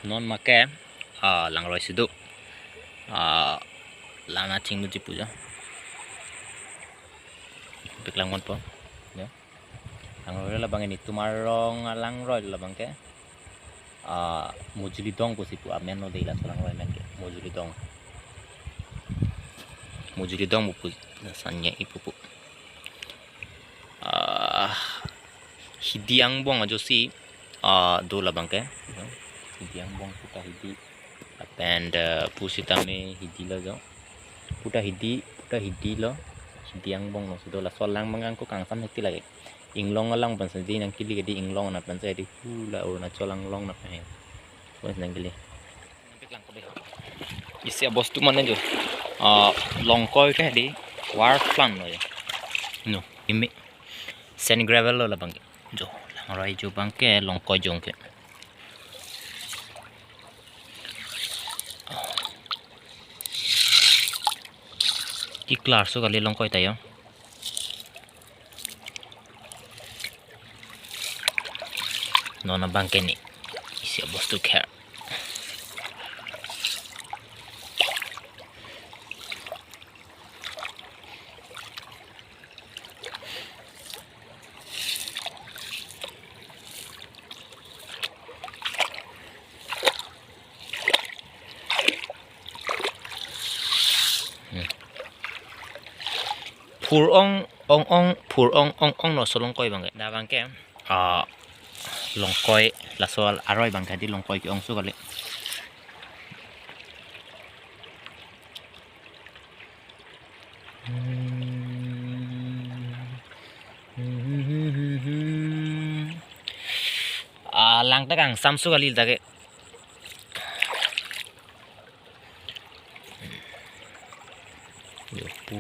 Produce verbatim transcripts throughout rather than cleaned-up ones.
Non make, ah, langroi si do. Ah, lana chinglu ji pujo. Pik lang mon po. Ya. Langroi labang ke netum arong alangroi labang ke. Ah, Mujuli Dong pusi pu amen lo de laso langroi amen ke. Mujuli Dong. Mujuli Dong pu pu sanya ipu pu. Ah, Hidi angbong ajoksi, ah, do labang ke. Hidi angbong puta Hidi. Lapen, eh, pusitame Hidi lo jo. Puta Hidi, puta Hidi lo. Hidi angbong lo si do, laso alang abang ke kangsam hekti lake. Inglong alang pen si nangkele ke di, inglong na pen si di hula Arunachal anglong na pen. Pon nangkele. Isi abostu mane jo. Ah, longkoi ke di war plan lo jo. No, imi sand gravel lo labang ke. Jo, langroi jo abang ke longkoi jong ke. Keklar so kali longkoi ta jo. Non abang ke ni. Isi abostu kher. Hmm. Phur ong ong ong, phur ong ong ong lo so longkoi abang ke. Da abang ke, ah, longkoi laso aroi abang ke di longkoi ke-ong so kali. Ah, lang ta kangsam so kali ta ke. Yo, pu,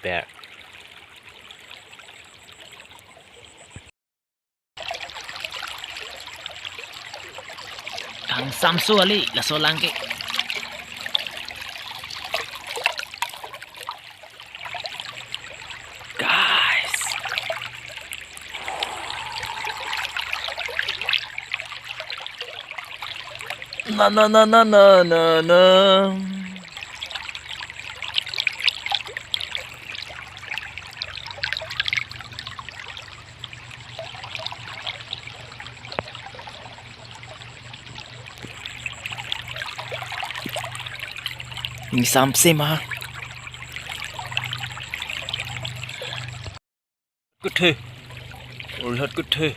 ber. Kangsam so kali laso lang ke. Guys. Na, na, na. Ingsamse ma. Kethe. Urihat kethe.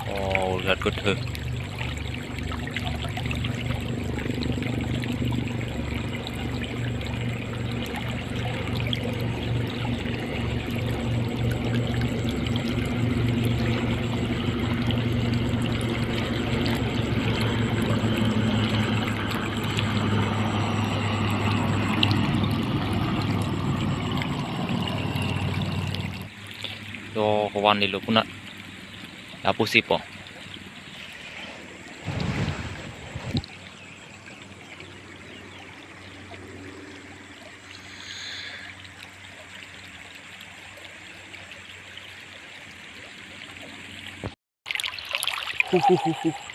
Oh, urihat kethe. To kovan lilo puna. Apusi po. Hu, hu, hu, hu.